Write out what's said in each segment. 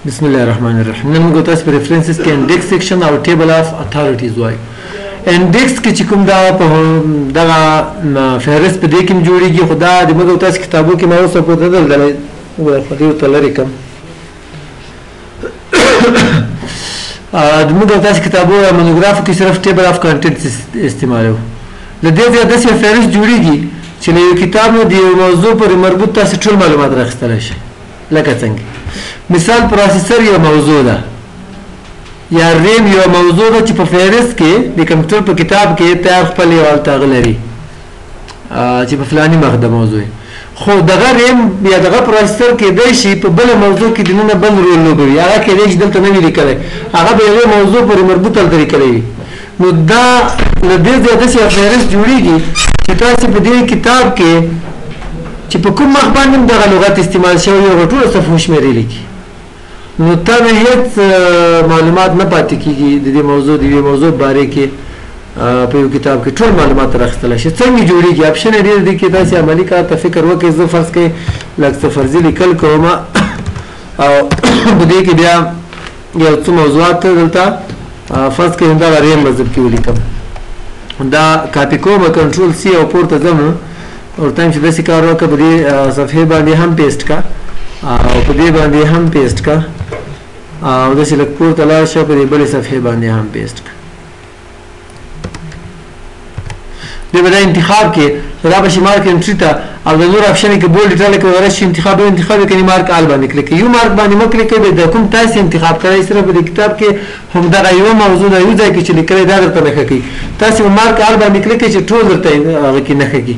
بسم الله الرحمن الرحیم. نن موږ تاسو په references کې index section او table of authorities وایو. index کې چې کوم دا په دغه فهرست په دې کې جوړیږي، خو دا د موږ تاسو کتابو کې ما اوس په دل خو دې ته لري کوم د موږ تاسو کتابو یا monograph کې صرف table of contents استعمالو. له دې ځایه داسې فهرست جوړیږي چې له یو کتاب نه د یو موضوع پورې مربوط تاسو ټول معلومات راخیستلی شئ. لکه څنګه مثال processor یو موضوع ده یا ریم یو موضوع ده چې په فهرست کې د کمپیوټر په کتاب کې تیار خپل یو هلته هغه لري چې په فلاني مخ د موضوع، خو دغه ریم یا دغه processor کېدای شي په بله موضوع کې دننه بل رول لوبوي، هغه کېدای شي دلته نه وي لیکلی، هغه به یوې موضوع پورې مربوط هلته لیکلی وي. نو دا له دې ځایه داسې یو فهرست جوړېږي چې تاسې په دې کتاب کې چې په کوم مخ باندې هم دغه لغت استعمال شوی وي هغه ټولو صفحو شمېرې لیکي. نو تا نه هېڅ معلومات نه پاتې کېږي د دې موضوع د یوې موضوع باره کې په یو کتاب کې ټول معلومات راخیستلی شي. څنګه جوړېږي option یې ډېر دي کې تاسې عملي کار ته فکر وکړئ. زه فرض کړئ لږ څه فرضي لیکل کوم او په دې کې بیا یو څه موضوعات دلته فرض کړئ همدغه ریم به زه پکې ولیکم، دا کاپي کوم control C او پورته ځم ورته چې داسې کار وکړه په دې صفحې باندې هم paste کا او په دې باندې هم paste کا او داسې لږ پورته لاړ شه په دې بلې صفحې باندې هم paste کا. دې به دا انتخاب کې دا به شي mark entry ته او د نور option کې bold italic وغیره شي انتخاب انتخاب کوي mark all باندې کلیک یو مارک باندې مه کلیک کوئ، د کوم تاسو انتخاب کړی صرف د کتاب کې همدغه یو موضوع ده یو ځای کې چې لیکلی دا درته نښه کوي. تاسو mark all باندې کلیک کړئ چې ټول درته هغه کې نښه کوي.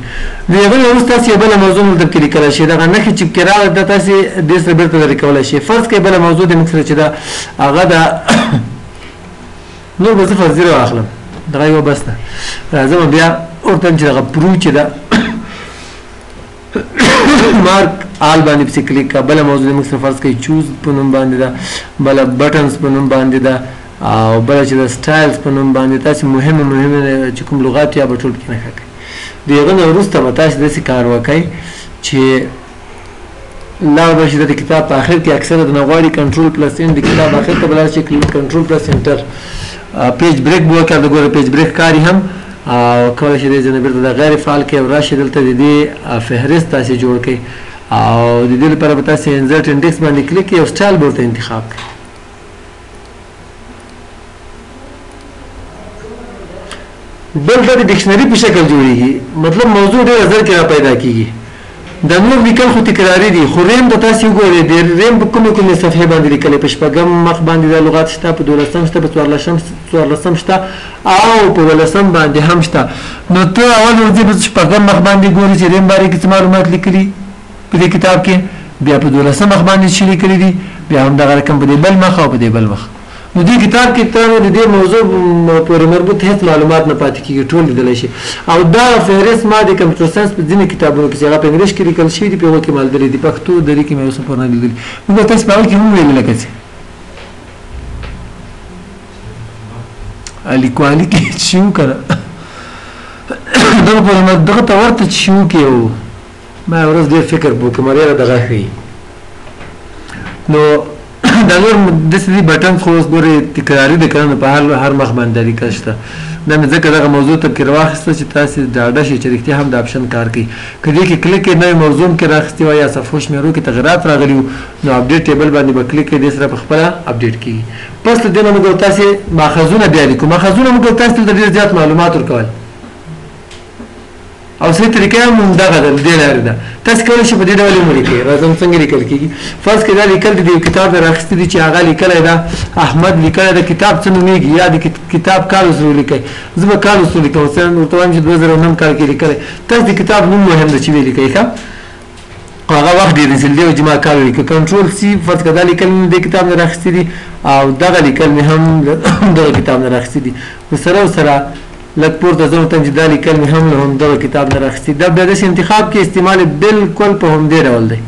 د هغې وروسته تاسو یو بله موضوع دلته کې لیکلی شئ، دغه نښې چې پکې راغله دا تاسو دې سره بېرته لرې کولی شئ. فرض کړئ بله موضوع د موږ سره چې ده هغه ده نور به زه فرضي راواخلم دغه یوه بس ده. راځم بیا ورته چې دغه پرو چې ده mark all باندې پسې کلیک کا. بله موضوع موږ سره فرض کړئ choose په نوم باندې ده، بله buttons په نوم باندې ده او بله چې د styles په نوم باندې. تاسې مهمه مهمه چې کوم لغات یا به ټول پکې نښه کړئ. د هغه نه وروسته به تاسې داسې کار وکړئ چې لاړ به شئ د کتاب په اخر کې اکثره د نه غواړي control plus N د کتاب اخر ته به لاړ شئ control plus enter page break به وکړه. د ګوره page break کاري هم او کولی شئ دې ځای نه بېرته د غیر فعال کړئ او راشئ دلته د دې فهرست تاسې جوړ کړئ او د دې لپاره به تاسې insert index باندې کلیک کړئ او سټایل به ورته انتخاب کړئ. بل دا د dictionary په شکل جوړېږي، مطلب موضوع ډېره زر کې را پیدا کېږي. دا نور لیکل خو تکراري دي، خو ریم ته تاسې وګورئ د ریم په کومې کومې صفحې باندې لیکلی، په شپږم مخ باندې دا لغات شته، په دولسم شته، په څوارلسم شته او په ولسم باندې هم شته. نو ته اول ورځې په شپږم مخ باندې ګورې چې ریم باره کې څه معلومات لیکلي په دې کتاب کې، بیا په دولسم مخ باندې څه لیکلي دي، بیا همدغه رقم په دې بل مخ او په دې بل مخ. نو دې کتاب کې ته د دې موضوع پورې مربوط هېڅ معلومات نه پاتې کېږي، ټول لیدلی شي. او دا فهرست ما د computer science په ځینې کتابونو کې چې هغه په انګلیش کې لیکل شوي دي په هغو کې ما لیدلي دي، پښتو دري کې مې اوس پورې نه لیدلي. موږ تاسو په هغه کې هم ویلي لکه چې لیکوالي کې چې وو که نه دغه پورې دغه ته ورته چې وو کې وو ما ورځ ډېر فکر وکړ مریره دغه ښیي. نو دا نور داسې دي بټن خو اوس ګورې تکراري دی که نه، نو په هر مخ باندې لیکل شته. دا مې ځکه دغه موضوع ته پکې راواخیسته چې تاسې ډاډه شئ چې رښتیا هم د option کار کوي. که دې کې کلیک کړئ نوې موضوع هم کې راخیستې وه یا صفحو شمېرو کې تغیرات راغلي وو نو update table باندې به کلیک کړئ، دې سره په خپله update کېږي. پس له دې نه موږ تاسې ماخذونه بیا لیکو. ماخذونه موږ تاسې دلته ډېر زیات معلومات ورکول او صحیح طریقه هم همدغه ده، دې لارې ده. تاسو کولی شئ په دې ډول یې ولیکئ. راځم څنګه لیکل کېږي. فرض کړئ دا لیکل د یو کتاب نه راخیستي دي چې هغه لیکلی ده احمد لیکلی ده، کتاب څه نومېږي یا د کتاب کال ورسره ولیکئ. زه به کال ورسره ولیکم، مثلاً ورته وایم چې 2009 کال کې لیکلی. تاسو د کتاب نوم مهم ده چې ویې لیکئ، ښه خو هغه وخت ډېر نیسي، دی چې ما کال ولیکه. control C فرض کړه دا لیکل مې دې کتاب نه راخیستي دي او دغه لیکل مې هم دغه کتاب نه راخیستي دي. ورسره ورسره لږ پورته ځم ته چې دا لیکل مې هم له همدغه کتاب نه راخیستي. دا بیا داسې انتخاب کې استعمال بالکل په همدې ډول دی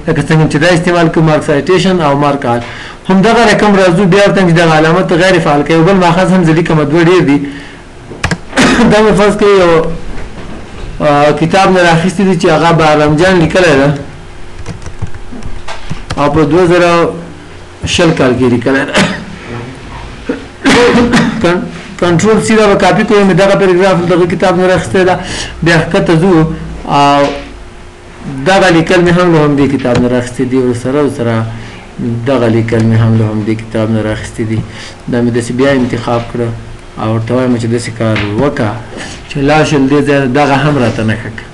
لکه څنګه چې دا استعمال کوو mark citation او mark all. همدغه رقم راځو بیا ورته چې دغه علامت غیر فعال کوي. بل ماخذ هم زه لیکم، دوه ډېر دي. دا مې فرض کړئ یو کتاب نه راخیستي دي چې هغه بهرام جان لیکلی ده او په 2000 20 کال کې لیکلی ده. کنټرول سی دا به کاپي کوم، دغه پیراګراف دغه کتاب نه راخیستی ده. بیا ښکته ځو او دغه لیکل مې هم له همدې کتاب نه راخیستي دي، ورسره دغه لیکل مې هم له همدې کتاب نه راخیستي دي. دا مې داسې بیا انتخاب کړه او ورته وایم چې داسې کار وکړه چې لاړ شل دې ځای دغه هم راته نښه کړه،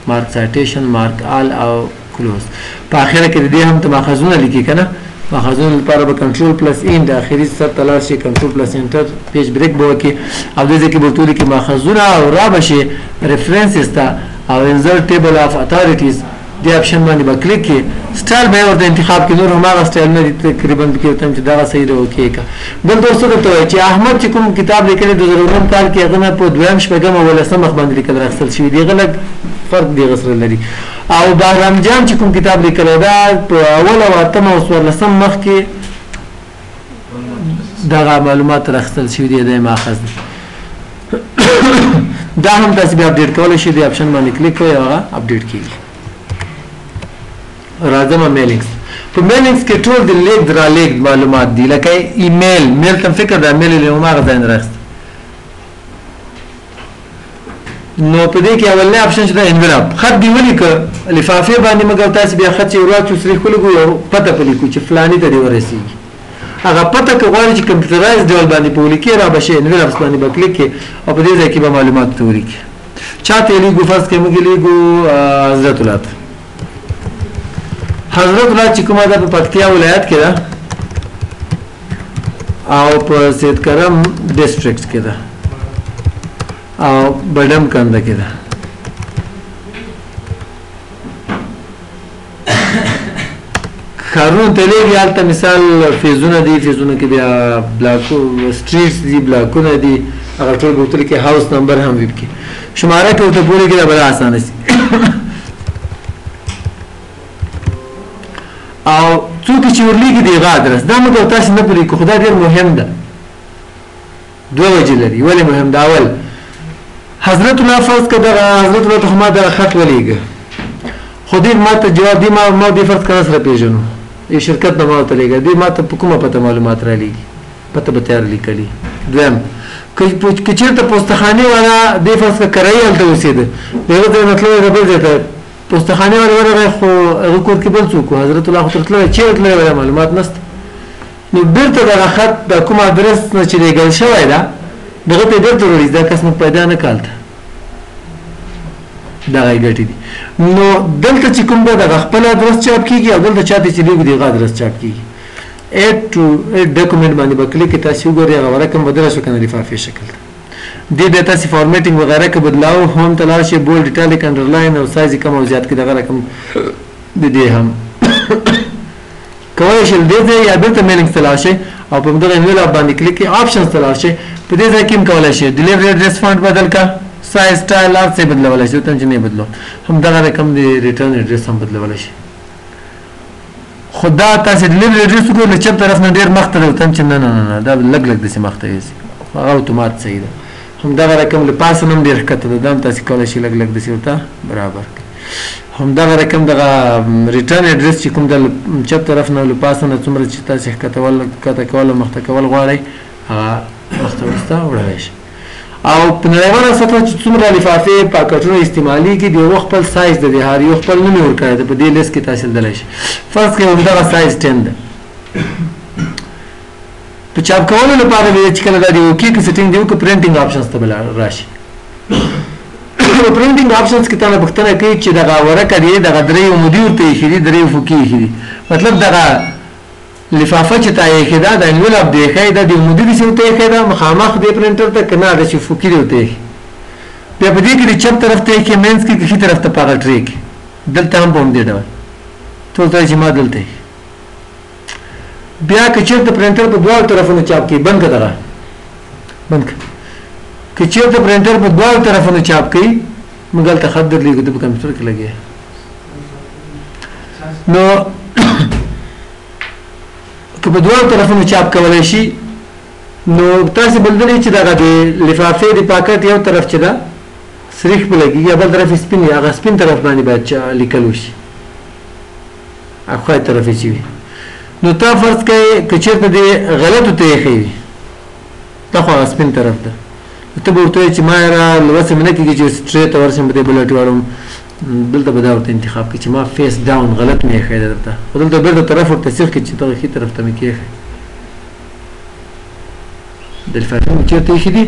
mark citation، mark all او close. په اخره کې د دې هم ته ماخذونه لیکې که نه، ماخذونو لپاره به control plus end اخري سر ته لاړ شي، control plus enter page break به وکړي او دې ځای کې به ورته ولیکې ماخذونه او را به شي references ته او insert table of authorities دې option باندې به کلیک کړي، سټایل به یې ورته انتخاب کړي. نور هماغه سټایلونه دي تقریبا پکې ورته چې دغه صحیح دی okay کړه. دلته اوس څه درته وایي چې احمد چې کوم کتاب لیکلی 2009 کال کې هغه نه په دویم، شپږم او اولسم مخ باندې لیکل راخیستل شوي دي، هغه لږ فرق دی هغه سره لري. او بهرام جان چې کوم کتاب لیکلی دا په اول او اتم او څوارلسم مخ کې دغه معلومات راخیستل شوي دي، دا یې ماخذ دی. دا هم تاسې بیا update کولی شئ، دې option باندې کلیک کوئ او هغه update کېږي. راځم mailings. په mailings کې ټول د لیږد را لیږد معلومات دي، لکه ایمیل، mail ته فکر دا میل له هماغه ځای نه راخیسته. نو په دې کې اولنی option چې دا envelope، خط دې ولیکه لفافې باندې، مګر تاسې بیا خط چې ورواچو سرې ولګو یو پته په لیکو چې فلاني ته دې ورسېږي. هغه پته که غواړي چې computerize ډول باندې په ولیکې را به شي، envelopes باندې به کلیک کړې او په دې ځای کې به معلومات ته ولیکې. چا ته یې لیږو؟ فرض کړئ موږ یې لیږو حضرت الله ته. حضرت الله چې کومه ده په پکتیا ولایت کې ده او په سید کرم district کې ده او بډم کنده کې ده. ښارونو ته لېږي، هلته مثال فیزونه دي، فیزونو کې بیا بلاکو streets دي، بلاکونه دي، هغه ټول به ورته لیکي، house number هم وي پکې، شماره که ورته پورې کړي دا به اسانه شي. او څوک چې ورلیږي د هغه ادرس، دا موږ تاسې نه پرې لیکو، خو دا ډېر مهم ده. دوه وجې لري ولې مهم ده. اول حضرت الله فرض که دغه حضرت الله ته خو ما دغه خط ولیږه، خو دې ما ته جواب دی، ما دې فرض که سره پېژنو، یو شرکت نه ما ورته لېږه، دې ما ته په کومه پته معلومات رالیږي، پته به تیار لیکلي. دویم که چېرته پوستخانې والا دې فرض که کرایي هلته اوسېده، د یوه ځای نه تللی د بل ځای ته، پوستخانې والا ورغی خو هغه کور کې بل څوک و، حضرت الله خو تر تللی، چېرته تللی وی معلومات نشته. نو بېرته دغه خط د کوم ادرس نه چې لېږل شوی ده دغه ته یې بېرته وروړي، دا کس موږ پیدا نه کړ هلته، دغه یې ګټې دي. نو دلته چې کوم ده دغه خپل ادرس چاپ کېږي او دلته چاته چې لېږو د هغه ادرس چاپ کېږي. add to add document باندې به کلیک کړئ، تاسې وګورئ هغه ورقه هم بدله شوه که نه لفافې شکل ته. دې بیا تاسې formatting وغیره که بدلاو هم ته لاړ شئ، bold، italic، underline او سایز یې کم او زیات کړئ، دغه رقم د دې هم کولی شئ له دې ځای یا بېرته mailings ته لاړ شئ او په همدغه envelope باندې کلیک کړئ، options ته لاړ شئ، په دې ځای کې هم کولی شئ delivery address font بدل کړه، size، style، هر څه یې بدلولی شئ، دلته هم چې نه یې بدلو، همدغه رقم د return address هم بدلولی شئ. خو دا تاسې delivery address وګورئ له چپ طرف نه ډېر مخته دی، ورته هم چې نه نه نه نه دا لږ لږ داسې مخته یوسي، خو هغه اتومات صحیح ده. همدغه رقم له پاسه نه هم ډېر ښکته ده، دا هم تاسې کولی شئ لږ لږ داسې ورته برابر کړئ. همدغه رقم دغه return address چې کوم ده له چپ طرف نه له پاسه نه څومره چې تاسې ښکته کول او مخته کول غواړئ هغه مخته وروسته وړلی شئ. او په نړیواله سطح چې څومره لفافې پاکټونه استعمالیږي د یو خپل سایز د هر یو خپل نوم یې ورکړی دی، په دې لیست کې تاسې لیدلی شئ. فرض کړئ همدغه سایز 10 ده، په چاپ کولو لپاره دی چې کله دا د okay که setting دی وکړو printing options ته به راشي. په printing options کې تانه پوښتنه کوي چې دغه ورقه دی دغه درې عمودي ورته ایښي دي، درې افقي ایښي دي، مطلب دغه لفافه چې تا ایښې ده د envelope دی ایښی ده، د عمودي داسې ورته ایښی ده مخامخ دی پرنټر ته که نه داسې افقي دی ورته ایښی. بیا په دې کې د چپ طرف ته ایښې، منځ کې ښي طرف ته په هغه tray کې، دلته هم په همدې ډول ټول ته چې ما دلته ایښی. بیا که چېرته پرنټر په دواړو طرفونو چاپ کړي، بند کړه دغه بند کړه، که چېرته پرنټر په دواړو طرفونو چاپ کړي موږ هلته خط در لېږو، ته په کمپیوټر کې لګې. نو که په دواړو طرفونو چاپ کولی شي نو تاسې به لیدلي چې دغه د لفافې د پاکټ یو طرف چې ده سریښ به لګېږي، بل طرف یې سپین وي، هغه سپین طرف باندې باید لیکل وشي، اخوای طرف یې چې وي. نو تا فرض کړئ که چېرته دې غلطو ته ایښی وي، دا خو هغه سپین طرف ده، ته به ورته وایې چې ما یاره له وسه مې نه کېږي چې ټرې ته ورشم په دې بل ټي واړوم، دلته به دا ورته انتخاب کړي چې ما face down غلط مې ایښی دی درته، خو دلته بېرته طرف ورته سیخ کړي چې دغه ښي طرف ته مې کېښی. د لفافې مې چېرته ایښي دي؟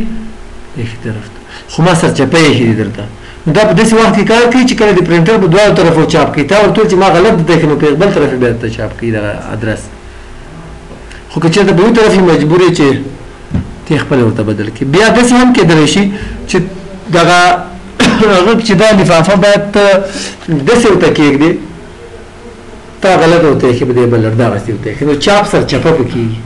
ښي طرف ته، خو ما سرچپه ایښي دي درته. نو دا په داسې وخت کې کار کوي چې کله د پرنټر په دواړو طرفو چاپ کوي، تا ورته وویل چې ما غلط درته ایښی، نو په بل طرف یې بیا درته چاپ کوي دغه ادرس. خو که چېرته په یو طرف یې مجبور یې چې ته خپله ورته بدل کړې. بیا داسې هم کېدلی شي چې دغه هغه چې دا لفافه باید ته داسې ورته کېږدې، تا غلط ورته ایښې په دې بل دغسې ورته ایښې، نو چاپ سرچپه په کېږي.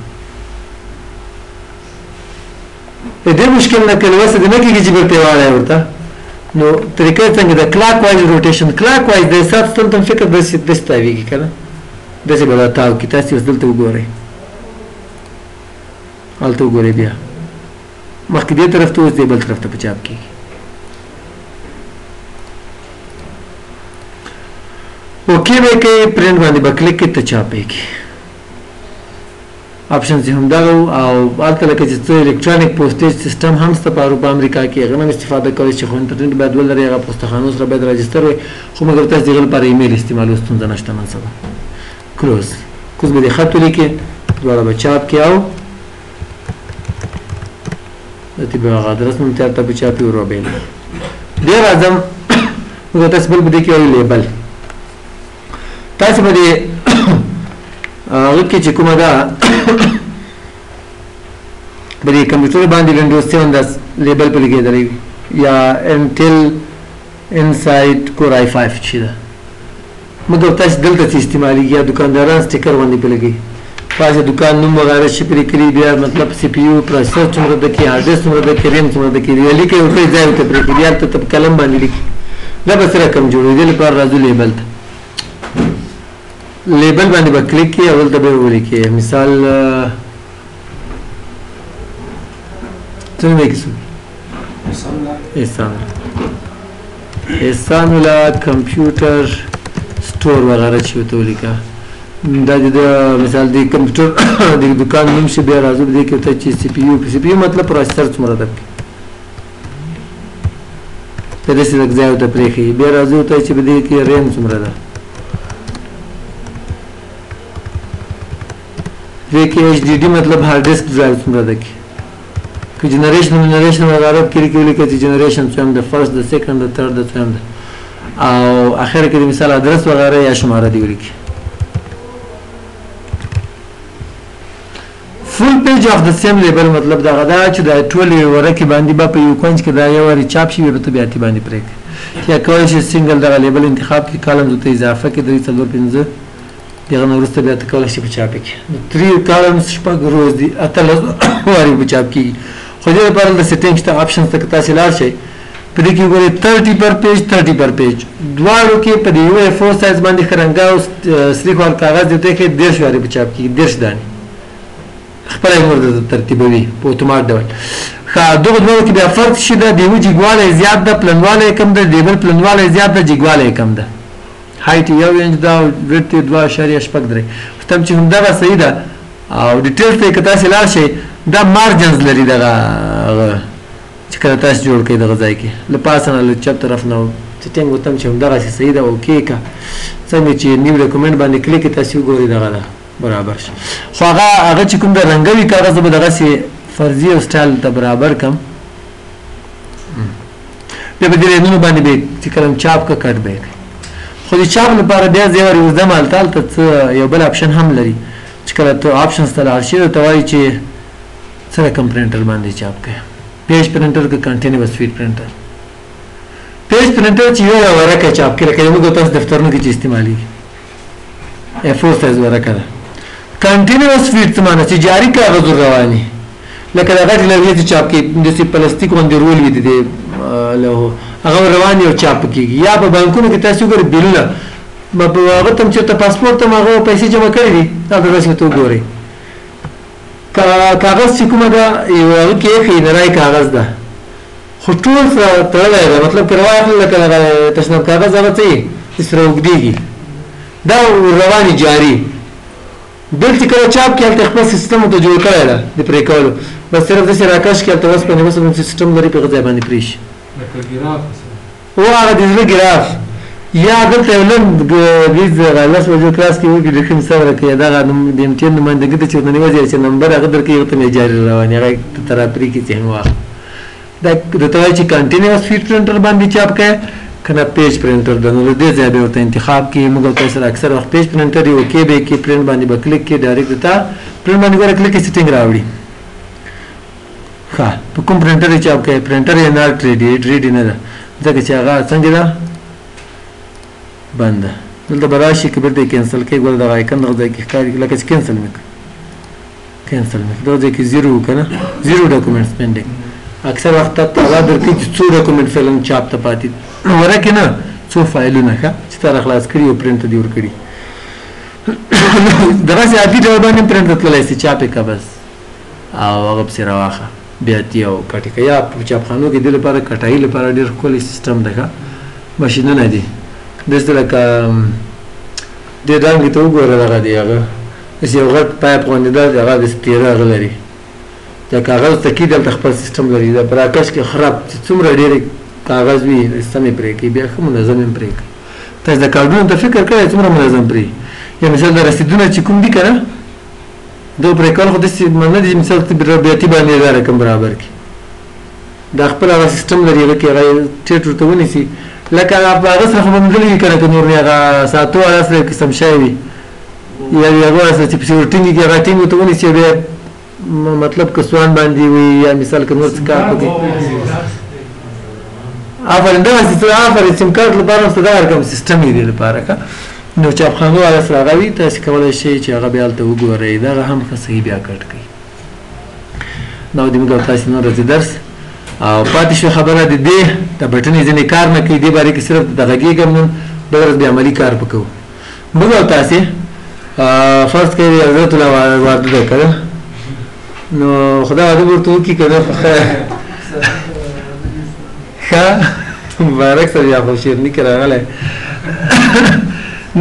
د دې مشکل نه کله وسه دې نه کېږي چې بېرته یې واړوې ورته. نو طریقه یې څنګه ده؟ clockwise rotation. clockwise د حساب ستن تم فکر داسې داسې تاوېږي که نه، داسې به دا تاو کړي. تاسې اوس دلته وګورئ، هلته وګورئ، بیا مخکې دې طرف ته، اوس دې بل طرف ته په چاپ کېږي. okay به یې کوي، پرنټ باندې به کلیک کړي، ته چاپ یې کړي. option یې هم دغه و. او هلته لکه چې څه electronic postage system هم شته په اروپا امریکا کې، هغه نه هم استفاده کولی شي، خو انټرنیټ باید ولري، هغه پوستخانو سره باید register وي، خو مګر تاسو د هغه لپاره ایمیل استعمالو ستونزه نشته نن سبا. close کوز به دې خط ولیکې، دواړه به چاپ کړې او دلته به هغه ادرس هم تیار ته په چاپ یې ور وبیل. بیا راځم موږ تاسو بل په دې کې وایو label. تاسو به دې هغه کې چې کومه ده په دې کمپیوټر باندې وینډوز 7 دا label په لګېدلی وي، یا Intel Inside Core i5 چې ده، مګر تاسو دلته څه استعمالېږي، یا دکانداران sticker غوندې په لګوي، پاسه دکان نوم وغیره چې پرې لیکلي، بیا مطلب CPU processor څومره ده کې، hard disk څومره ده کې، ریم څومره ده کې، بیا لیکي ورته ځای ورته پرېښي، بیا هلته ته په قلم باندې لیکي. دا به څه رقم جوړوي؟ دې لپاره راځو label ته. label باندې به کلیک کړي او دلته به یې ولیکي، مثال څه نوم یې کړي؟ احسان احسان الله computer store وغیره چې ورته ولیکه. دا د مثال د کمپیوټر د دکان نوم شي. بیا راځو دې کې ورته چې CPU، CPU مطلب processor څومره ده پکې، په داسې لږ ځای ورته پرېښی. بیا راځو ورته چې په دې کې ریم څومره ده، دې کې HDD مطلب hard disk drive څومره ده کې، که generation generation وغیره کې لیکي ولیکه چې generation څویم ده، first ده، second ده، third ده، څویم ده، او اخر کې د مثال ادرس وغیره یا شماره دې ولیکي. full page of the same label مطلب دغه ده چې دا ټولې ورقې باندې به په یو کنج کې دا یو وارې چاپ شي، بیا به ته بیا ترې باندې پرې کړې. یا کولی شې single دغه label انتخاب کړې، columns ورته اضافه کړې، 3 4 5، دغه نه وروسته بیا ته کولی شې په چاپ یې کړې. نو 3 columns 6 rows دي، 18 وارې په چاپ کېږي. خو دې لپاره دلته setting شته، options ته که تاسې لاړ شئ په دې کې وګورئ 30 per page، 30 per page دواړو کې په دې یو A4 size باندې ښه رنګه او سریښ وار کاغذ دې ورته ایښی، 30 وارې په چاپ کېږي، 30 دانې خپله یې نور درته ترتیبوي په اتومات ډول. ښه دغو دواړو کې بیا فرق څه ده؟ د یو جګوالی زیات ده، پلنوالی یې کم ده، د بل پلنوالی زیات ده، جګوالی یې کم ده. height یې 1 انچ ده او width یې 2.63. خو تم چې همدغه صحیح ده. او details ته یې که تاسې لاړ شئ دا margins لري، دغه چې کله تاسې جوړ کړئ دغه ځای کې له پاسه نه له چپ طرف نه setting وتم چې همدغسې صحیح ده. okay که څنګه چې new document باندې کلیک کړئ تاسې وګورئ دغه ده برابر شي. خو هغه چې کوم د رنګه وي کاغذ به دغسې فرضي او سټایل ته برابر کم، بیا په دې لاینونو باندې به چې کله چاپ که cut به یې کړي. خو د چاپ لپاره بیا زه یو وارې ورځم هلته، هلته څه یو بل option هم لري چې کله ته options ته لاړ شې ورته وایي چې څه رقم پرنټر باندې چاپ کړې، page printer که continuous feed printer. Page printer چې یو ورقه چاپ کړي لکه موږ تاسو دفترونو کې چې استعمالېږي A4 size ورقه ده. continuous feed څه معنی؟ چې جاري کاغذ ور رواني، لکه د غټې لرګي چې چاپ کړي داسې پلاستیک غوندې roll وي د دې له هغه ور روان او چاپ کېږي. یا په بانکونو کې تاسو وګورئ بیلونه، په هغه ته هم چېرته پاسپورټ ته هم هغه پیسې جمع کړې دي، دا به داسې ورته وګورئ. کاغذ چې کومه ده یو هغه کې ایښی نری کاغذ ده، خو ټول سره تړلی ده، مطلب که رواخلې لکه دغه تشناب کاغذ هغه څه یې سره اوږدېږي، دا رواني جاري. بل چې کله چاپ کې هلته خپل سیستم ورته جوړ کړی ده د پرې کولو، بس صرف داسې راکش کړي، هلته وسپنې وسپنې سیستم لري، په هغه ځای باندې پرې شي. لکه ګراف او هغه د زړه ګراف. یا دلته یو لنډ ګیز 10 بجو کلاس کې وکړي، ډېر ښه مثال راکوي. دغه د ایم ټي ان نمایندګي ته چې ورته نیوځي چې نمبر هغه درکوي، هغه ته مې جاري روان، هغه ته راپرې کړي چې هم واخله. دا درته وایي چې کنټینیوس فیډ پرنټر باندې چاپ کړئ که نه پیج پرنټر ده، نو له دې ځایه به ورته انتخاب کړي. موږ او تاسو سره اکثر وخت پیج پرنټر یو کې به کې پرنټ باندې به کلیک کړي، ډایرکټ درته پرنټ باندې ګوره کلیک سیټینګ راوړي. ښه په کوم پرنټر یې چاپ کړئ؟ پرنټر یې ناټ ریډي، ریډي نه ده، ځکه چې هغه څنګه ده بنده. دلته به راشي که بېرته یې کینسل کړئ، ګوره دغه آیکن دغه ځای کې ښکاري، لکه چې کینسل مې کړ، کینسل مې کړ، دغه ځای کې زیرو که نه زیرو ډاکومنټس پینډینګ. اکثر وخت ته هغه درکوي چې څو ډاکومنټ فعلا چاپ ته پاتې دي، ورکې نه څو فایلونه ښه چې تا راخلاص کړي او پرنټ ته دې ورکړي. دغسې عادي ډول باندې هم پرنټ ته تللی سي، چاپ یې کړه بس او هغه پسې راواخه بیا تی او کټې کړه. یا په چاپخانو کې دې لپاره کټایي لپاره ډېر ښکلی سیستم دی، ښه ماشینونه دي داسې لکه دې ډانګې ته وګوره، دغه دی هغه داسې یو غټ پایپ غوندې ده، هغه داسې تیره هغه لري، دا کاغذ ته کي دلته خپل سیستم لري. دا په راکش کې خراب چې څومره ډېر کاغذ وي سم یې پرې کوي، بیا ښه منظم یې پرې کوي. تاسو د کارډونو ته فکر کړی څومره منظم پرې، یا مثال د رسیدونه چې کوم دي که نه دا پرې کول خو داسې نه دي، مثال ربیاتي باندې دا رقم برابر کړي، دا خپل هغه سیستم لري، هغه کې هغه ټیټ ورته ونیسي، لکه هغه سره خو به ملګري وي که نه، که نور هغه ساتو هغه سره یو قسم شی وي، یا هغه سره چې پسې ورټینګ کړي هغه ټینګ ورته ونیسي، بیا مطلب که سوان باندې وي یا مثال که نور څه کار پکې. آفرین دغسې څه، آفرین سیم کارت لپاره هم څه دغه رقم سیستم یې دی لپاره ښه. نو چاپخانو هغه سره هغه وي، تاسې کولی شئ چې هغه بیا هلته وګورئ، دغه هم ښه صحیح بیا کټ کوي. دا د موږ او تاسې نن ورځې درس او پاتې شوه خبره د دې د بټنې ځینې کار نه کوي، دې باره کې صرف دغه غږېږم نن، بله ورځ بیا عملي کار په کوو. موږ او تاسې فرض کړئ حضرت الله واده ده که نه، نو خدای واده به ورته وکړي که نه، ښه مبارک سره بیا خو شیرني کې راغلی.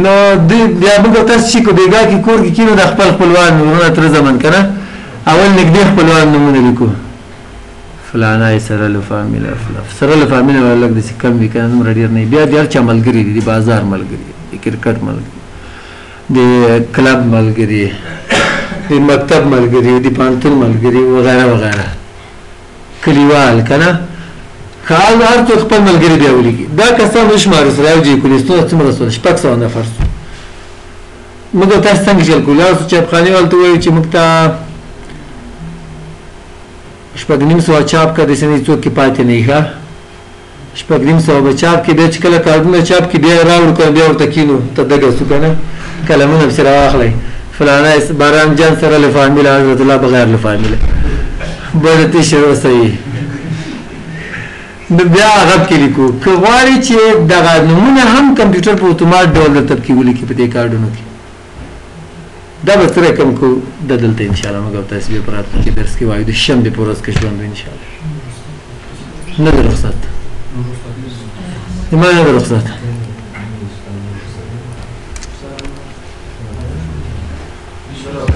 نو دوی بیا موږ او تاسې چې که بېګا کې کور کې کښېنو د خپل خپلوان وروڼه تره زمن که نه، اول نږدې خپلوان نومونه لیکو، فلانی سره له فامیله، سره له فامیله ولا لږ داسې کم وي که نه، دومره ډېر نه وي. بیا د هر چا ملګري دي، د بازار ملګري، د کرکټ ملګري، د کلب ملګري، د مکتب ملګري، د پوهنتون ملګري وغیره وغیره، کلیوال که نه، هر څوک خپل ملګري بیا ولیکي. دا کسان وشمارو سره یو ځای کړو، لیستونه څومره سول؟ 600 نفر سو. موږ تاسو څنګه چل کړو؟ لاړ سو چاپخانې والو ته ووایو چې موږ ته 650 چاپ کړه، داسې نه څوک کې پاتې نه وي، ښه 650 به چاپ کړي. بیا چې کله کارډونه چاپ کړي بیا یې راوړو که نه، بیا ورته کښېنو ته دګه سو که نه، قلمونه پسې راواخلئ، فلانی باران جان سره له فامیله، حضرت الله بغیر له فامیله، بله تشه وسوي. نو بیا هغه پکې لیکو. که غواړي چې دغه نومونه هم کمپیوټر په اتومات ډول درته پکې ولیکي په دې کارډونو کې، دا به څه رقم کوو دا دلته انشاءالله موږ او تاسو بیا په راتلونکي درس کې وایو، د شنبې په ورځ کې ژوند انشاءالله. نه د رخصت، ما نه د رخصت.